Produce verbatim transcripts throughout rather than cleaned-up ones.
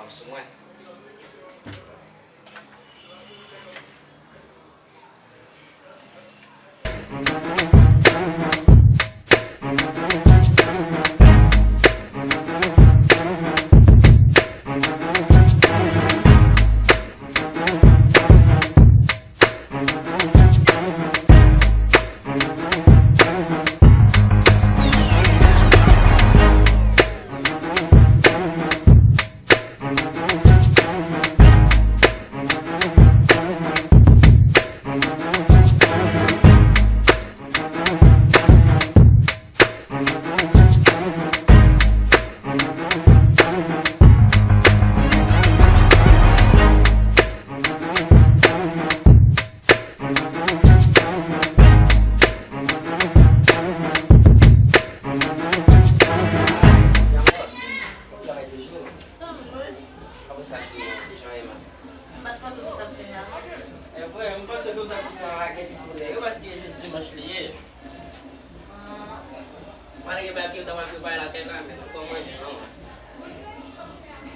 Sou mwen. Kòman sa ti moun? Kijan e la? M pa t panse w t ap vin la non. E vre, m panse ke w t ap gentan lage pi koulè yo paske jodi dimanch li ye. Ah. Malgre bagay yo t ap prepare lakay la, men nou pa manje non.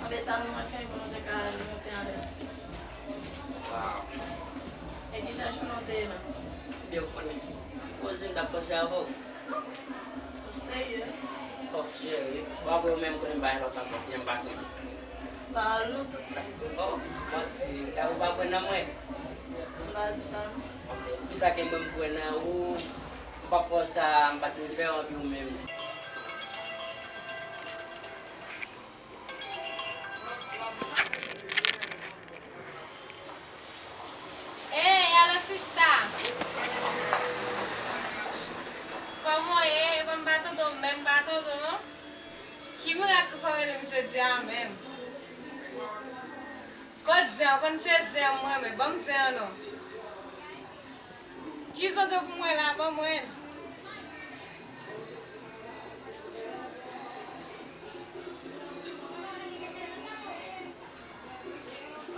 Anben, tann mwen fè pou nou te ka monte anlè. Waw. E kijan jounen w te ye la? Byen, ou konnen. Poze m t ap panse avè w. Ou serye? Oh, cheri, w ap wè ou menm konnen m pa gen lòt ankò, kijan m pase. Ba al non tout sa. Oh, manti, ou pa kwè nan mwen? M pa di sa non. Ok, poukisa ke mwen m kwè nan ou, m pa fè w sa, m pa t vin fè w anpi ou menm. Ey, alo sista! Kòman w ye? Epa m pa tande w menm, m pa tande w non. Ki mirak ki fè w rele m jodi a menm? Kot zen an? Ou konn se zen an m renmen. Ban m zen an non. Ki zen w gen pou mwen la? Ban mwen l.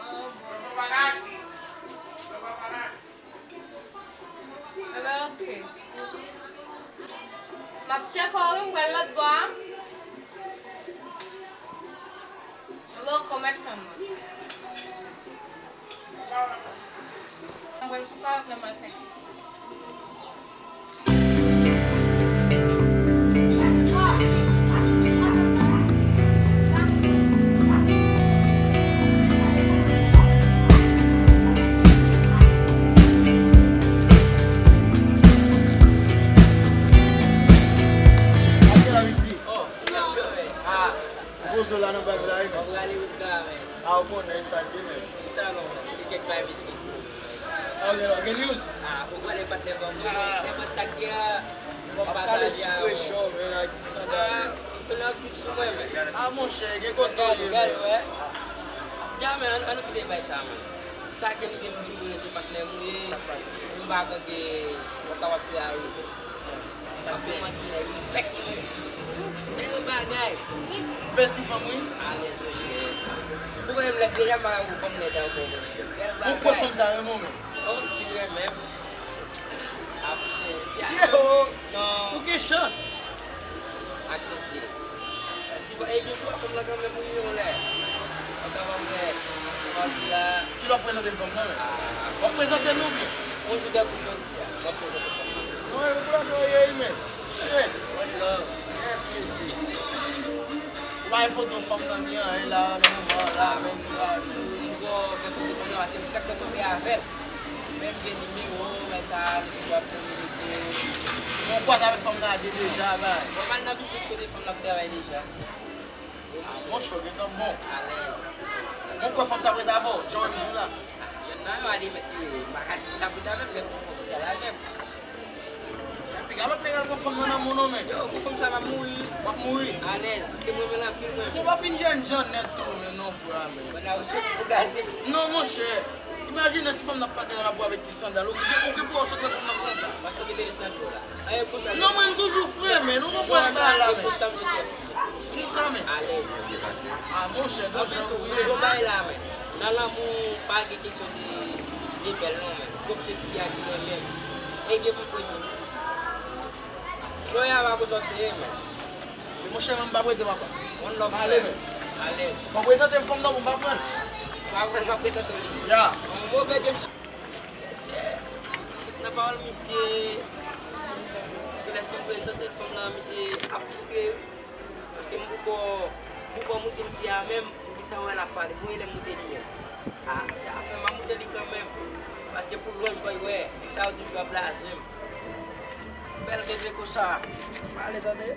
Oh, bon. Ebyen, ok. M ap tcheke w, wi, m pral lòt bò a. Ebyen, ok, w mèt tann mwen. Mwen, fò pa vle mal fè sista. Ou poze w la nan baz la wi, men. Mwen prale wout la, men. A, ou konnen sa k gen, men. Chita non, men. Gen kèk bagay m esplike w, men. A, gen, gen news. A, ou konnen patnè pa m, men. Nenpòt sa k gen an, fò m pataje avè w. M ap kale ti frechè w, men, ak ti sandal. A, ou nan trip sou mwen, men. A, monchè, gen kote w ye, men. Gade, wè. Dja, men, ann, ann nou kite bay sa, men. Sa ke m gen m di w, se patnè m ou ye. Sa k pase? M pa konn ke w kapab trayi. Sa p yon manti, nèg. Fèk yon fi. Bèl bagay. Bèl ti fanm, wi. Alèz, monchè. Ou konnen m lèd deja, m pa ka gwo fanm nèt ankò, monchè. Bèl bagay. Ou kwè fanm sa renmen w menm? Oh, si l renmen m. A, monchè. Sye, oh. Non. Ou gen chans. Ak Bondye. Ti bò, e gen pou fanm nan kanmenm, wi, yon lè. Ou kapab wè, sou papi a. Kilè w ap prezante m fanm nan, men? W ap prezante nou, wi. On jou tankou jodi a, m ap prezante fanm nan. Non, e pou la nou ye, men. Shit. One love. Kèt mesye. Ou pa gen foto fanm nan ni anyen la, nan moman la, men, la. M poko fè foto fanm nan, paske m fèk rankontre avè l. Men m gen nimewo, men sa, nou toujou ap kominike. Bon, ou kwaze avèk fanm nan a de deja, bay. Bon, m al nan biznis kote fanm nan ap travay deja. Ah, monchè, w gentan bon. Alèz. Bon, kwè fanm sa ap ret avè w, jan w wè m di w la. Yonn nan yo ale mèt li, m pa ka di si l ap ret avè m, men pou kòm l al avè m. Se piga lòt nèg al pran fanm nan nan moun non, men. Yo, pou fanm sa m ap mouri. W ap mouri. Alèz, paske m renmen l anpil, mwen. Ou pa fin jènjan nèt tou, men non, frè, men. Bon, la, ou soti pou gaze. Non, monchè. Imajine si fanm nan ap pase nan labou avèk ti sandal. Ou gen, ou gen pou w sot wè fanm nan konsa. Paske w kite li nan dlo la. Anyen konsa. Non, mwen, m toujou fre, men. Ou konprann bagay la, men. Konsa, m sot wè fanm nan. Konsa, men. Alèz. Ah, monchè, monchè, ou fre. Anpil tou, m toujou bay la, men. Nan lanmou, pa gen kesyon de, de bèl, non, men. Fòk se fi a ki renmen m. E gen pou fre tou. Joya pa bezwen te ye, men. Men monchè, mwen m pa prete, papa. One love, frè. M ale, men. Alèz. Fò w prezante m fanm nan pou m pa pran l. Pa pran l, m ap prezante w li. Ya. Yon move game. Mesye, tout nan pawòl misye. Paske lè si m prezante l fanm nan, misye ap fristre. Paske m poko, m poko moute l fi a menm, m gentan wè l ap pale. Premye lè m moute li menm. A, sa fè m ap moute li kanmenm. Paske pou lwanj fò l wè, sa yo toujou ap blaze m. Bèl bebe konsa. Pale tande.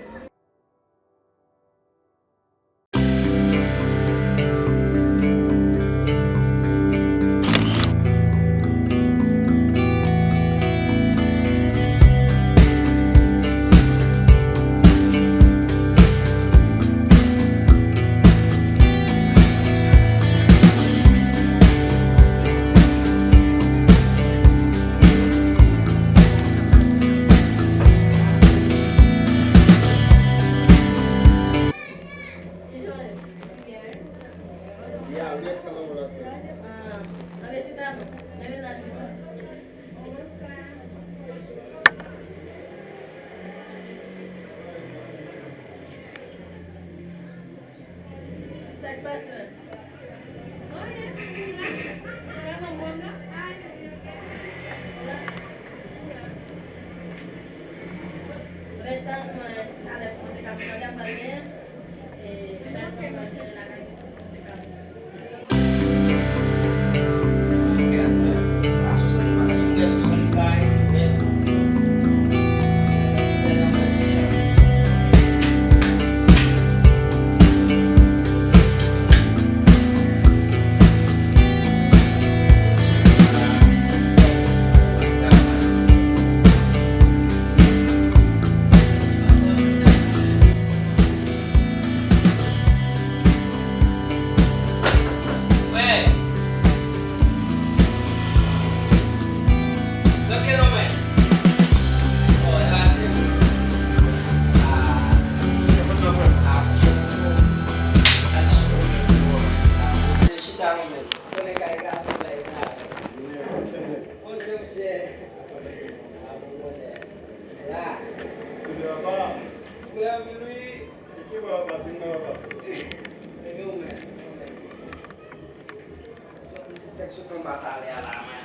Fèk sot anba talè a la, man.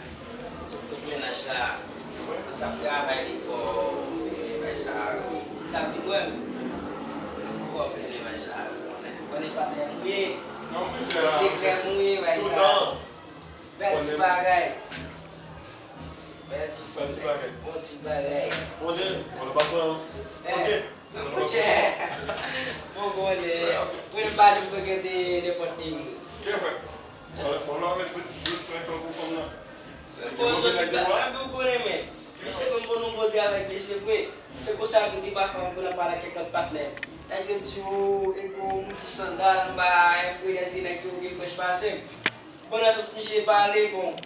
Sot tout mennaj la. Sa ap travay li fò, e, bay sa, wi. Ti la vin wè m. Fò vin bay sa, konnen. Konnen patnè m ye. Sekrè m ye, bay sa. Bèl ti bagay. Bèl ti fòm, bon ti bagay. Konnen, konnen pa pran. Ok. Monchè, bon konnen. Mwen pa janm frekante nenpòt de moun. Ke fè? Fò lè fò lè met bout bout fè pou fanm nan. Bon, jodi a, mwen pou konnen men. Mesye konn bon nou bote avèk mesye vre. Se konsa tou gen pafwa mwen konn ap pale ak kèk lòt patnè. Nèg yo di yo, e bon, m ti sandal, m pa enfre lè se nèg yo gen frèch pase m. Bon, nan sans misye pale, bon,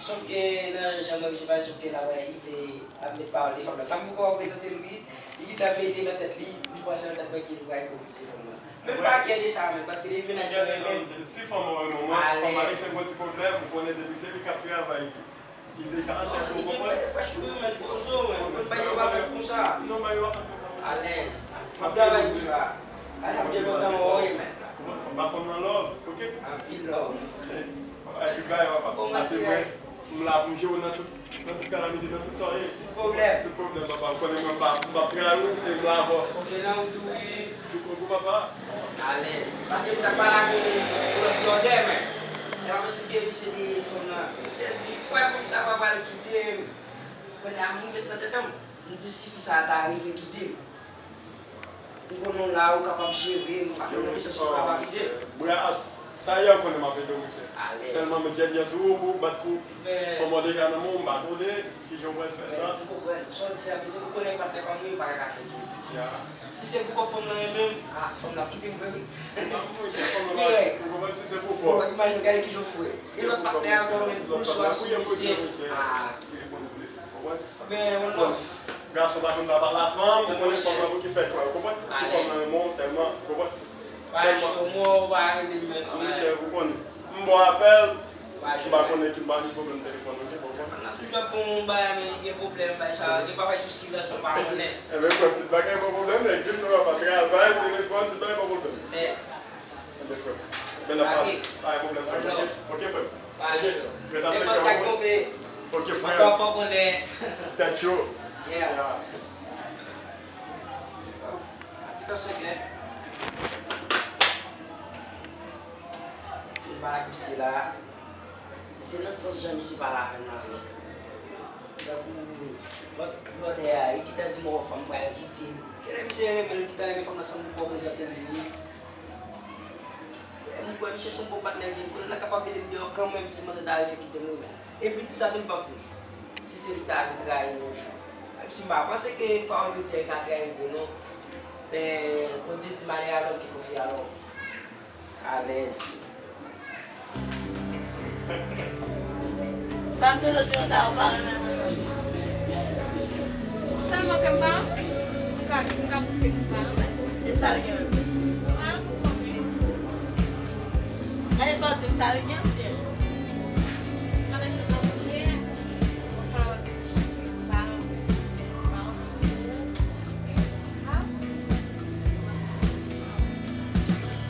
sòf ke nan jan mwen misye pale, sòf ke la wè, li vle ap met pawòl de fanm nan. Sa m poko prezante l wi, li gentan mete nan tèt li, li panse nan tèt mwen ke li pral ipoteze fanm nan. Men m pa kè de sa menm, paske depi mennaj mwen menm, si fanm nan renmen mwen, fanm nan se gwo ti pwoblèm, ou konnen depi se li k ap travay, li deja an tèt ou, ou konprann? Li gen frèch pou yo, men poze w, men, ou konn bagay yo pa fèt konsa. Non, bagay yo pa fèt konsa. Alèz. M ap travay pou sa. Sa fè m byen kontan wè w, men. Ou konprann? Fanm pa fanm nan love, ok? Anpil love. Epi bay papa. Ase mwen, m la pou m jere w nan tout, nan tout kalamite, nan tout sa w ye. Tout pwoblèm. Tout pwoblèm, papa. Ou konnen mwen m pa, m pa tray ou, e m la avè w. Konfye nan ou tou wi. Tout konkou, papa. Alèz. Paske m t ap pale ak yon lòt blòdè, men. Lè m ap esplike misye de fanm nan. Misye di, kwè fanm sa pa pral kite m. Kounye a m met nan tèt an m. M di si fi sa ta rive kite m. M konnen w la, ou kapab jere m, ou pa konnen ki sans ou kapab ede m. Bra, sa yè ou konnen m ap ede w, monchè. Alèz. Sèlman met jènyè sou ou pou w bat kou. Fò m mande ka nan men w, m pa konnen kijan w pral fè sa. M konprann. Sa w di a, mesye, ou konnen patnè pa m wi, m pa ka kache tou. Ya. Si se pou kòb fanm nan renmen m, a, fanm nan ap kite m vre wi. Non, monchè, fanm nan pa, ou konprann, si se pou kòb. Bon, imajine w gade kijan w fre. E lòt patnè a tou, men pou l swa sou mesye. A. Konprann? Men, yon lòt. Gason pa konn pa pale a fanm, ou konnen fanm nan pou ki fè kwè, ou konprann? Si fanm nan renmen w sèlman, ou konprann? Pa cho mò, ou pa rele m menm. Monchè, ou konnen. M ba w apèl, m pa konnen ki, m pa gen pwoblèm telefòn, ok, ou konprann? Fanm nan toujou ap fè yon bagay, men li gen pwoblèm, bagay sa, li pa fè sou silans, ou pa konnen. Enben, kwè m, tout bagay pa pwoblèm, nèg, di m nan pa travay, telefòn, tout bagay pa pwoblèm. Nèt. Frè m. Men nan pa, pa gen pwoblèm, frè m. Ok, ok, frè m. Ok, ret a sekrè pou mwen. Ok, frè m. Tèt cho. Yeah. Fin pale ak misye la. Si se nan sans jan misye pale avè m nan, frè. Tankou lòt blòdè a, e ki ta di m, "Ò, fanm pral kite m." Genlè misye renmen l, li ta renmen fanm nan san pou prezante l vini. E m kwè misye se yon bon patnè li ye, kounye a l kapab mete m deyò kanmenm si manzè ta rive kite m wi, men. E piti sa tou li p ap viv. Si se li ta vin trayi m yon jou. Menm si m pa panse ke pawòl Bondye ka trayi m vre non. Men Bondye di m ale a lòm ki konfye a lòm. Alèz. Sa m toujou di nou sa, ou pa renmen mwen menm. Sèlman ke m pa, m ka, m ka bouke m pa renmen. E sa l gen menm? Ou pa renmen mwen menm. Gade sa w di m, sa l gen oubyen? Mwen menm se sa m gen. Ou pa renmen, ou pa renmen, ou pa renmen. Ha?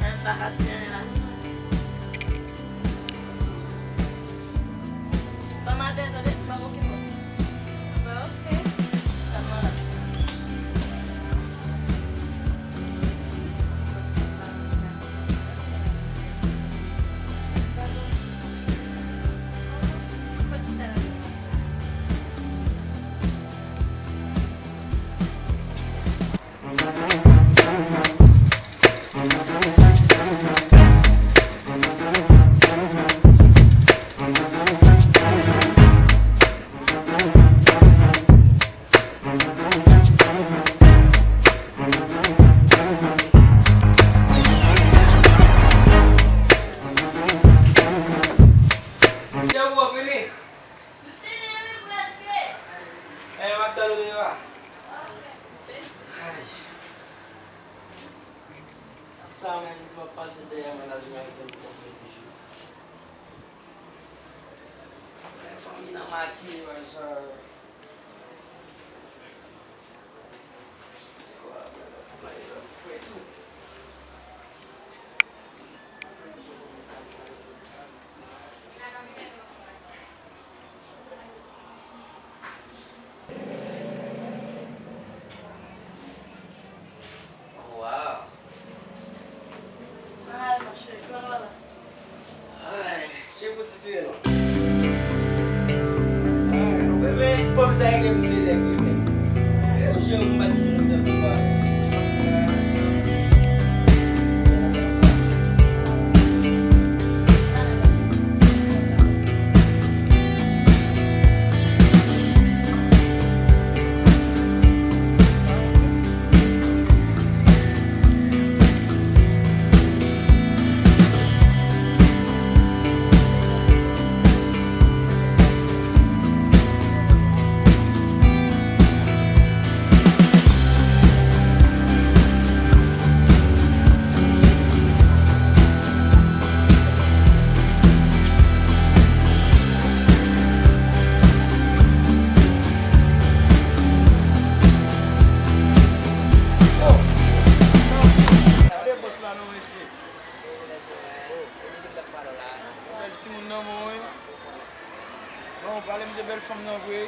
Mwen pa ka byen la. Bon maten, tande, pa okipe w. Bon, ok. Sa mwen la. Depi w fini? M fini wi, prèske. Eh, m ap tann ou deyò a. Ay. Sa menm, di m ap pase dèyè mennaj mwen avèk yon konpè toujou. Men fanmi nan makiye, bagay sa. Ti kò a, fanm nan, li fre tou. Wow. Ay, mon cheri, kòman w la? Ay, je pou ti piye non. Ay, bebe, kòm sa e gen ti nèg wi men. Toujou m pa toujou nan tan pou pa. Gade bòs la non mesye. Bèl timoun nan men w wi. Bon, pale m de bèl fanm nan vre.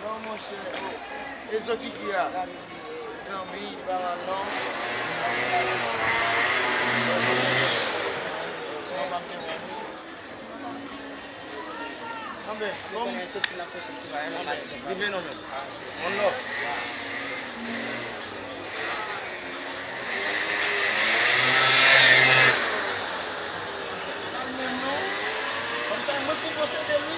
Non, monchè, oh. E zo Kiki a? Zanmi, li pa mal non. Non, pa m se mwen. Anben, bon. Anben, rive non, men. One love. Kòmsa, mwen pou posede l, wi.